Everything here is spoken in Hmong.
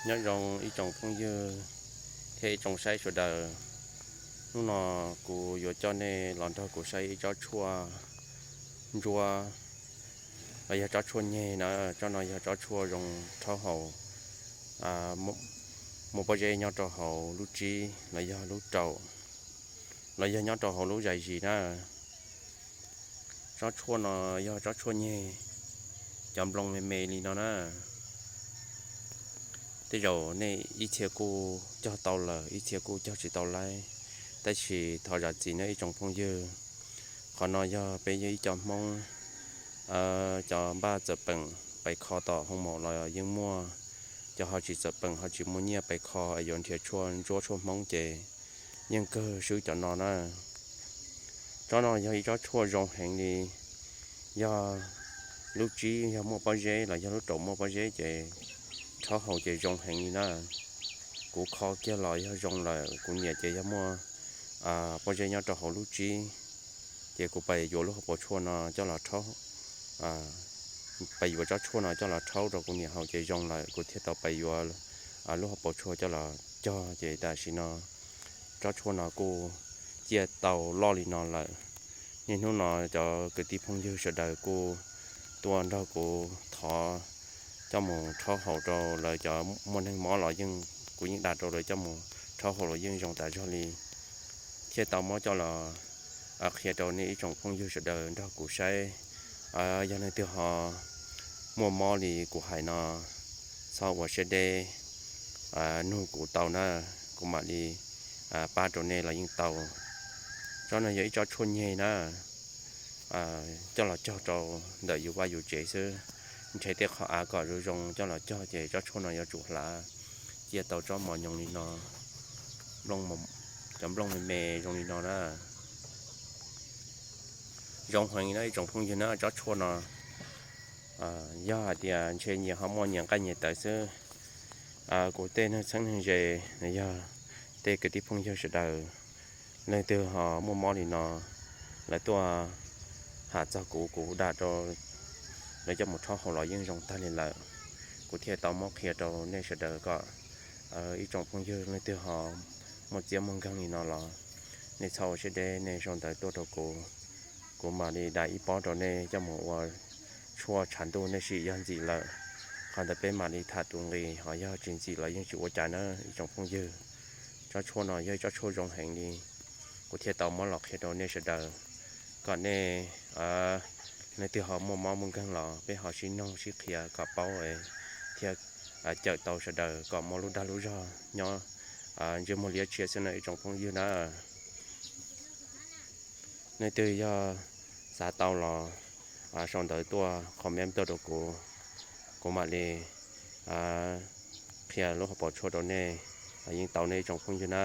Nyob zoo ib tsoom phooj ywg thiab ib tsoom saib sawv daws. Hnub no kuv yuav coj nej los nrog kuv saib ib tsob tshuaj ntsuab los yog tsob tshuaj nyeg na. Tsob no yog tsob tshuaj zoo rhaub haus, muaj pob zeb nyob rau hauv lub tsib los yog lub raum, los yog nyob rau hauv lub zais zis na. Tsob tshuaj no yog tsob tshuaj nyeg, cov nplooj me me li no na. Tej zaum nej ib txhia kuj cog tau lawm, ib txhia kuj cog tsis tau lawm, tab sis thov zam txim nej ib tsoom phooj ywg. Qhov no yog peb yog ib co Hmoob, cov npaj txawm peem pais kho tom hoo maum los yeej muaj, cov ho tsis txawm peem ho tsis muaj nyiaj pais kho es yuav nrhiav tshuaj ntsuab tshuaj Hmoob ces yeej kawg swb cov no na. Tsob no yog ib tsob tshuaj zoo heev li, yog lub tsib yog muaj pob zeb los yog lub raum muaj pob zeb ces rhaub haus ces zoo heev li na. Kuv kho kiag los yog zoo lawm, kuv niam ces yog muaj pob zeb nyob rau hauv lub tsib, ces kuv pais yuav lub hauv paus tshuaj no coj los rhaub, pais yuav tsob tshuaj no coj los rhaub rau kuv niam haus ces zoo lawm, kuv thiaj tau pais yuav lub hauv paus tshuaj coj los cog ces tam sim no tsob tshuaj no kuj ciaj tau loj li no lawm. Niaj hnub no cov kwv tij phooj ywg sawv daws kuj tuaj nrog kuv thov coj mus rhaub haus rau lawv cov muaj neeg mob los yeej, kuv yeej dag rau lawv coj mus rhaub haus los yeej zoo tas zog li. Thiaj tau muab coj los qhia rau nej ib tsoom phooj ywg sawv daws nrog kuv saib. Yog leej twg ho muaj mob li kuv hais no, txhob ua siab deb, nug kuv tau na, kuv mam li pab rau nej los yeej tau. Tsob no yog ib tsob tshuaj nyeg na, coj los cog rau ntawm yus vaj yus tsev xwb, nrhiav tej qhov av kom zoo zoo coj los cog ces tsob tshuaj no yuav tsum hlav, ciaj tau tsob mos nyoos li no, cov nplooj me me zoo li no na. Zoo heev na ib tsoom phooj ywg na, tsob tshuaj no yog hais tias ntshe nyias ho muaj nyias nqaij nyias tawv xwb. Kuv tej neeg txheeb neeg ze, yog tej kwv tij phooj ywg sawv daws, leej twg ho muaj mob li no, lawv tuaj tham txog kuv, kuv dag rau lawv coj mus rhaub haus los yeej zoo tag li lawm. Kuv thiaj tau muab qhia rau nej sawv daws kom ib tsoom phooj ywg leej twg ho muaj txiab muaj nkeeg li no los nej txhob ua siab deb, nej sau ntawv tuaj rau kuv, kuv mam li da ib pob rau nej coj mus ua tshuaj tshav ntuj, nej sim yog ntxim lawm, qhov ntawd peb mam li tham tus nqi, ho yog tsis ntxim los yeej tsis ua cas na ib tsoom phooj ywg. Tsob tshuaj no yog ib tsob tshuaj zoo heev li, kuv thiaj tau muab los qhia rau nej sawv daws kom nej, leej twg ho muaj mob muaj nkeeg los peb ho sib noog sib qhia kom paub thiab cawm tau sawv daws kom muaj lub dag lub zog nyob ntsej muag liab tshiab xwb na ib tsoom phooj ywg na. Leej twg yog xav tau los sau ntawv tuaj comment tuaj rau kuv, kuv mam li qhia lub hauv paus tshuaj rau nej, yeej tau nej ib tsoom phooj ywg na.